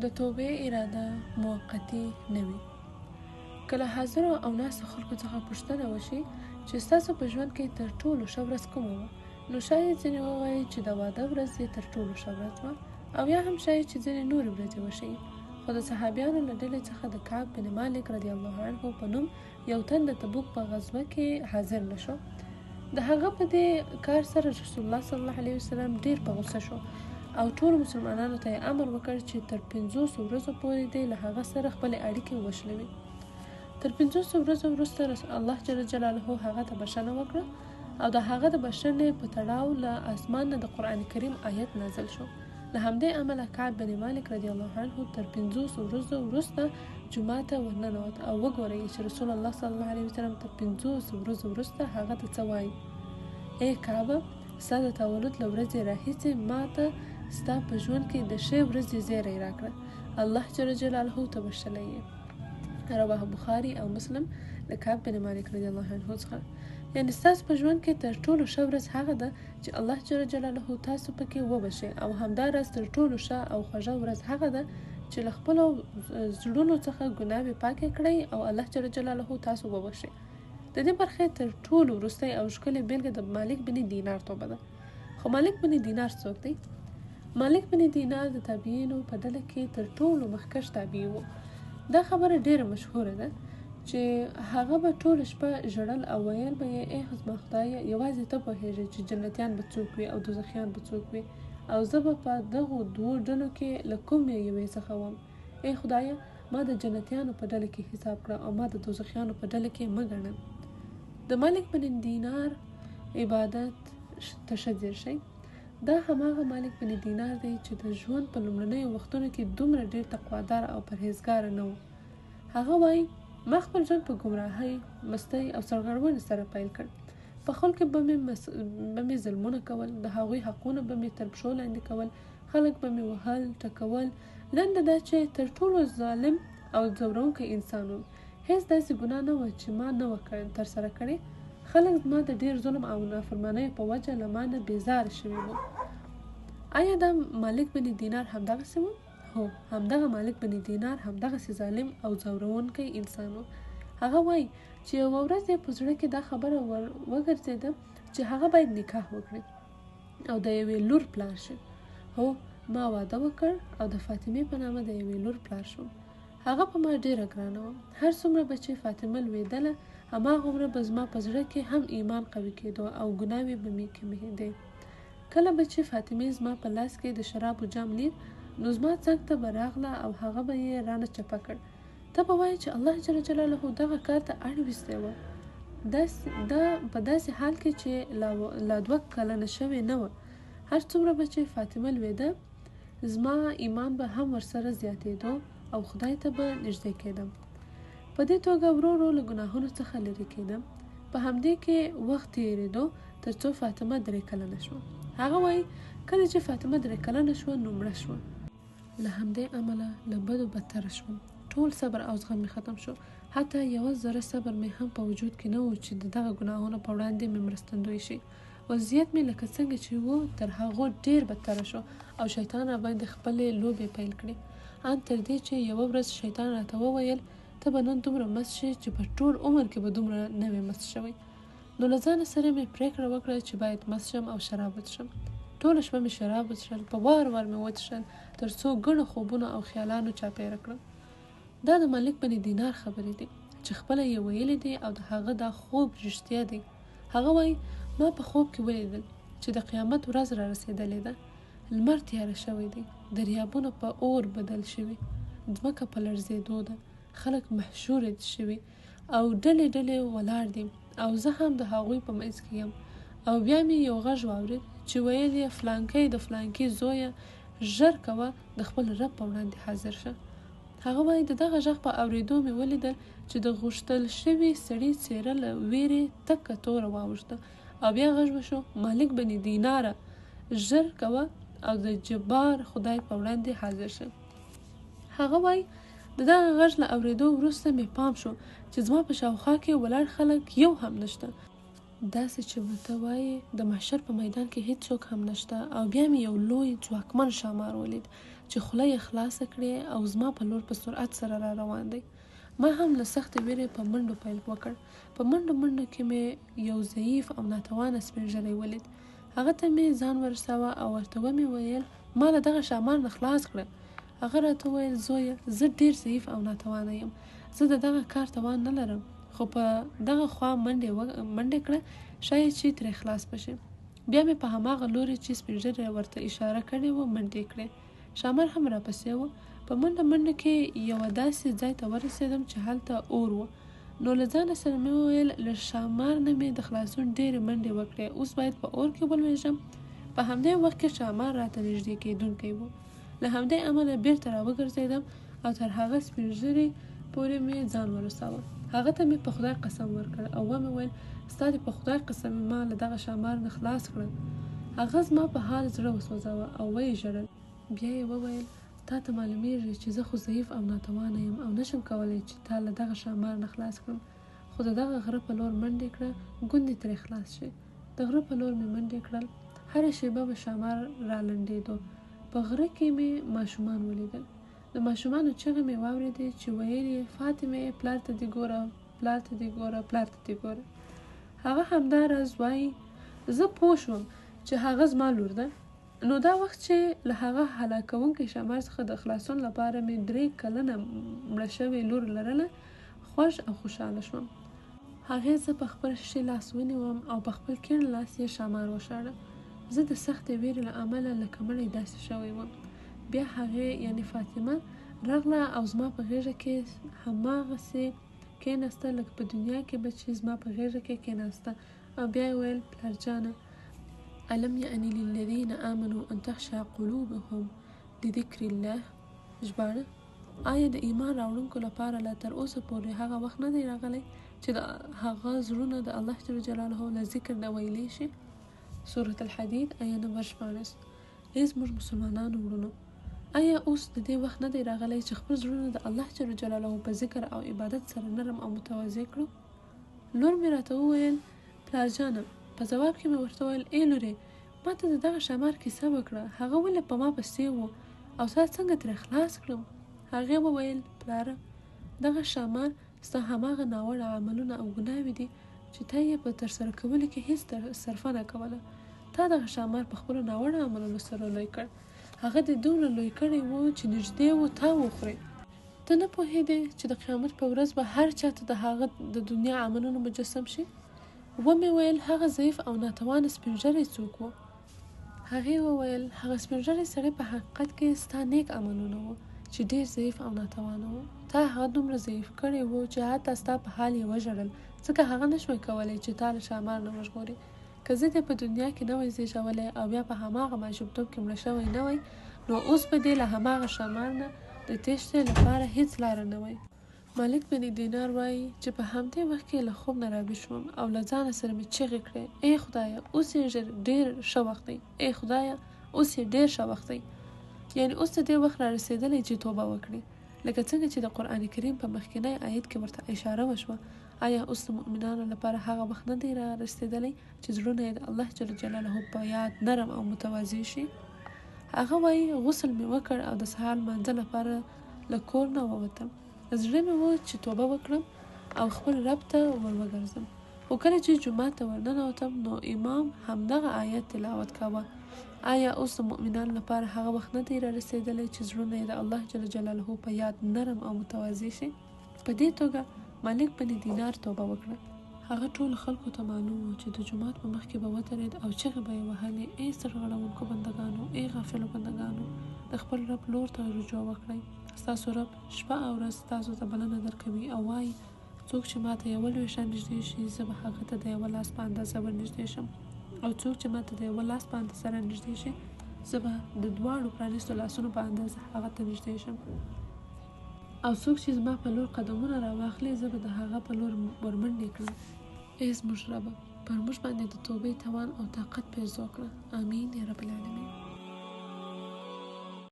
د توبې اراده موقتي نه وي. که له حاضرو او ناستو خلکو څخه پوښتنه وشي چې ستاسو په ژوند کې تر ټولو ښه ورځ کومه وه، نو ښايي ځینې ووايي چې د واده ورځ یې تر ټولو ښه ورځ وه او یا هم ښايي چې ځینې نورې ورځې وښيي. خو د صحابیانو له ډلې څخه د کعب بن مالک رضی الله عنه په نوم یو تن د تبوک په غزوه کې حاضر نه شو. د هغه په دې کار سره رسول الله صلی الله علیه وسلم ډیر په غوسه شو او ټولو مسلمانانو ته یې امر وکړ چې تر 500 ورځو پورې دې له هغه سره خپلې اړیکې وشلوي. تر 500 ورځو وروسته الله جل جلاله هغه ته بښنه وکړه او د هغه د بښنې په تړاو له اسمان نه د قرآن کریم آیت نازل شو. له همدې امله کعب بن مالک رضی الله عنه تر 500 ورځو وروسته جومات ته ورننوت او وګورئ چې رسول الله صلی الله علیه وسلم تر 500 ورځو وروسته هغه ته څه وایي: ای کعبه، ستا د تولد له ورځې راهیسې ما ته ستا په ژوند کې د ښې ورځې زیری راکړه، الله جل جلاله ته بښلی یې. رواه بخاري او مسلم له کعب بن مالک رضی الله عنه څخه. یعنې ستاسو په ژوند کې تر ټولو ښه ورځ هغه ده چې الله جل جلاله تاسو پکې وبښي، او همداراز تر ټولو ښه او خوږه ورځ هغه ده چې له خپلو زړونو څخه ګناوې پاکې کړئ او الله جل جلاله تاسو وبښي. د دې برخې تر ټولو وروستۍ او ښکلې بېلګه د مالک بن دینار توبه ده. خو مالک بن دینار څوک دی؟ مالک بن دینار د تابعینو په ډله کې تر ټولو مخکښ تابعي و. دا خبره ډېره مشهوره ده چې هغه به ټوله شپه ژړل او ویل به یې: ای زما خدایه، یوازې ته پوهېږې چې جنتیان به څوک وي او دوزخیان به څوک وي، او زه به په دغو دوو ډلو کې له کومې یوې څخه وم. ای خدایه، ما د جنتیانو په ډله کې حساب کړه او ما د دوزخیانو په ډله کې مه ګڼه. د مالک بن دینار عبادت ته ښه ځیر شئ. دا هماغه مالک بن دینار دی چې د ژوند په لومړنیو وختونو کې دومره ډېر تقوادار او پرهېزګاره نه و. هغه وایي: ما خپل ژوند په ګمراهۍ، مستۍ او سرغړونې سره پیل کړ. په خلکو به مې ظلمونه کول، د هغوی حقونه به مې تر پښو لاندې کول، خلک به مې وهل ټکول. لنډه دا چې تر ټولو ظالم او ځورونکی انسان وم. هېڅ داسې ګناه نه وه چې ما نه وه ترسره کړې. خلک زما د ډېر ظلم او نافرمانیو په وجه له ما نه بېزاره شوي وو. آیا دا مالک بن دینار همدغسې و؟ هو، همدغه مالک بن دینار همدغسې ظالم او ځورونکی انسان و. هغه وایي چې یوه ورځ یې په زړه کې دا خبره ور وګرځېده چې هغه باید نکاح وکړي او د یوې لور پلار شي. هو، ما واده وکړ او د فاطمې په نامه د یوې لور پلار شوم. هغه په ما ډېره ګرانه وه. هر څومره به چې فاطمه لوېدله، هماغومره به زما په زړه کې هم ایمان قوي کېدو او ګناوې به مې کمېدې. کله به چې فاطمې زما په لاس کې د شرابو جام لید، نو زما څنګ ته به راغله او هغه به یې رانه چپه کړ. ته به وایې چې الله جل جلاله دغه کار ته اړ ویستی وه. دا په داسې حال کې چې لا 2 کلنه شوې نه وه. هر څومره به چې فاطمه لوېده، زما ایمان به هم ورسره زیاتېدو او خدای ته به نږدې کېدم. په دې توګه ورو ورو له ګناهونو څخه لرې کېدم. په همدې کې وخت تېرېدو تر څو فاطمه 3 کلنه شوه. هغه وایي کله چې فاطمه 3 کلنه شوه نو مړه شوه. له همدې امله له بدو بدتره شوم. ټول صبر او زغم مې ختم شو. حتی یوه ذره صبر مې هم په وجود کې نه و چې د دغه ګناهونو په وړاندې مې مرستندوی شي. وضعیت مې لکه څنګه چې و تر هغو ډېر بدتره شو او شیطان راباندې خپلې لوبې پیل کړې. ان تر دې چې یوه ورځ شیطان راته وویل: ته به نن دومره مست شې چې په ټول عمر کې به دومره نه وې مست شوی. نو له ځانه سره مې پرېکړه وکړه چې باید مست شم او شراب وڅښم. ټوله شپه مې شراب وڅښل، په وار وار مې وڅښل تر څو ګڼو خوبونو او خیالانو چاپېره کړم. دا د مالک بن دینار خبرې دي چې خپله یې ویلې دي او د هغه دا خوب رښتیا دی. هغه وایي: ما په خوب کې ولیدل چې د قیامت ورځ را رسېدلې ده. لمر تیاره شوی دی، دریابونه په اور بدل شوي، ځمکه په لړزېدو ده، خلک محشور شوي او ډلې ډلې ولاړ دي او زه هم د هغوی په منځ کې یم. او بیا مې یو غږ واورېد چې ویل یې: فلانکی د فلانکي زویه، ژر کوه د خپل رب په وړاندې حاضر شه. هغه وایي د دغه غږ په اورېدو مې ولیدل چې د غوښتل شوي سړي څېره له وېرې تکه توره واوښته او بیا غږ وشو: مالک بن دیناره، ژر کوه او د جبار خدای په وړاندې حاضر شه. هغه وایي د دغه غږ له اورېدو وروسته مې پام شو چې زما په شاوخوا کې ولاړ خلک یو هم نشته، داسې چې به ته وایې د محشر په میدان کې هیڅوک هم نشته. او بیا مې یو لوی ځواکمن ښامار ولید چې خوله یې خلاصه کړې او زما په لور په سرعت سره را روان دی. ما هم له سختې ویرې په منډو پیل وکړ. په منډو منډو کې مې یو ضعیف او ناتوانه سپین ږیری ولید. هغه ته مې ځان ورساوه او ورته ومې ویل، ما له دغه ښامار نه خلاص کړه. هغه راته وویل، زویه! زه ډېر ضعیف او ناتوانه یم. زه د دغه کار توان نه لرم، خو په دغه خوا منډې منډې کړه، ښایي چې ترې خلاص به شې. بیا مې په هماغه لوري چې سپین ږیري ورته اشاره کړې وه، منډې کړې. ښامار هم راپسې و. په منډه منډه کې یوه داسې ځای ته ورسېدم چې هلته اور و. نو له ځانه سره مې وویل، له ښامار نه مې د خلاصون ډېرې منډې وکړې، اوس باید په اور کې ولوېږم. په همدې وخت کې ښامار راته نږدې کېدونکی و. له همدې امله بېرته راوګرځېدم او تر هغه سپین ږیري پورې مې ځان ورساوه. هغه ته مې په خدای قسم ورکړ او ومې ویل، ستا دې په خدای قسم وي ما له دغه ښامار نه خلاص کړه. هغه زما په حال زړه وسوځاوه او ویې ژړل. بیا یې وویل، تا ته معلومېږي چې زه خو ضعیف او ناتوانه یم او نه شم کولی چې تا له دغه ښامار نه خلاص کړم، خو د دغه غره په لور منډې کړه، ګوندې ترې خلاص شې. د غره په لور مې منډې کړل. هره شېبه به ښامار رالنډېدو. په غره کې مې ماشومان ولیدل. د ماشومانو چغې مې واورېدې چې ویل یې، فاطمې! پلار ته دې ګوره، پلار ته دې ګوره، پلار ته دې ګوره. هغه همدا راز وايي، زه پوه شوم چې هغه زما لور ده. نو دا وخت چې له هغه هلاکوونکي ښامار څخه د خلاصون لپاره مې درې کلنه مړه شوې لور لرله، خوښ او خوشاله شوم. هغې زه په خپل ښي لاس ونیوم او په خپل کیڼ لاس یې ښامار وشاړه. زه د سختې ویرې له امله لکه مړی داسې شوی وم. بیا هغې یعنې فاطمه راغله او زما په غېږه کې هماغسې کېناسته لکه په دنیا کې به چې زما په غېږه کې کېناسته او بیا یې ویل، پلارجانه! الم یأن للذین آمنوا ان تخشع قلوبهم لذکر الله ژباړه، آیا د ایمان راوړونکو لپاره لا تر اوسه پورې هغه وخت نه دی راغلی چې د هغه زړونه د الله جل جلاله له ذکر نه ویلې شي؟ سورة الحدید آیه نمبر 16. ای زموږ مسلمانانو وړونو! آیا اوس د دې وخت نه دی راغلی چې خپل زړونه د الله جل جلاله په ذکر او عبادت سره نرم او متواضع کړو؟ لور مې راته وویل، پلار جانه! په ځواب کې مې ورته وویل، ای لورې! ماته د دغه ښامار کیسه وکړه، هغه ولې په ما پسې و او تا څنګه ترې خلاص کړم؟ هغې وویل، پلاره! دغه ښامار ستا هماغه ناوړه عملونه او ګناوې دي چې تا یې په ترسره کولو کې هیڅ صرفه نه کوله. تا دغه ښامار په خپلو ناوړه عملونو سره لوی کړ. هغه دې دومره لوی کړی و چې نږدې و تا وخوري. ته نه پوهېدې چې د قیامت په ورځ به هر چا ته د هغه د دنیا عملونه مجسم شي؟ ومې ویل، هغه ضعیف او ناتوانه سپین ږری څوک و؟ هغې وویل، هغه سپین ږری سړی په حقیقت کې ستا نیک عملونه وو چې ډېر ضعیف او ناتوانه و. تا هغه دومره ضعیف کړی و چې حتی ستا په حال یې وژړل، ځکه هغه نه شوای کولی چې تا له ښامار نه وژغوري. که زه دې په دنیا کې نه وای زېږولی او بیا په هماغه ماشومتوب کې مړه شوی نه وای، نو اوس به دې له هماغه ښامار نه د تېښتې لپاره هېڅ لاره نه وای. مالک بن دینار وايي چې په همدې وخت کې له خوب نه راویښ شوم او له ځانه سره مې چیغې کړې، ای خدایه! اوس یې ډېر ښه وخت دی، ای خدایه! اوس یې ډېر ښه وخت دی. یعنې اوس د دې وخت رارسېدلی چې توبه وکړي. لکه څنګه چې د قرآن کریم په مخکنی آیت کې ورته اشاره وشوه، آیا اوس د مؤمنانو لپاره هغه وخت نه دی رارسېدلی چې زړونه یې د الله جل جلاله په یاد نرم او متواضع شي؟ هغه وايي، غسل مې وکړ او د سهار لمانځه لپاره له کور نه ووتم. زړه مې و چې توبه وکړم او خپل رب ته ور وګرځم. خو کله چې جومات ته ورننوتم نو امام همدغه آیت تلاوت کاوه، آیا اوس د مؤمنانو لپاره هغه وخت نه دی رارسېدلی چې زړونه یې د الله جل جلاله په یاد نرم او متواضع شي؟ په دې توګه مالک بن دینار توبه وکړه. هغه ټولو خلکو ته معلوم و چې د جومات په مخ کې به ودرېد او چغې به یې وهلې، ای سرغړونکو بندګانو! ای غافلو بندګانو! د خپل رب لور ته رجوع وکړئ. ستاسو رب شپه او ورځ تاسو ته بلنه درکوي او وايي، څوک چې ماته یوه لوېشت رانږدې شي، زه به هغه ته د یوه لاس په اندازه ورنږدې شم او څوک چې ماته د یوه لاس په اندازه رانږدې شي، زه به د دواړو پرانیستو لاسونو په اندازه هغه ته نږدې شم. او څوک چې زما په لور قدمونه راواخلي، زه به د هغه په لور ورمنډې کړم. ای زموږ ربه! پر موږ باندې د توبې توان او طاقت پیرزو کړه. آمین یا رب العالمین.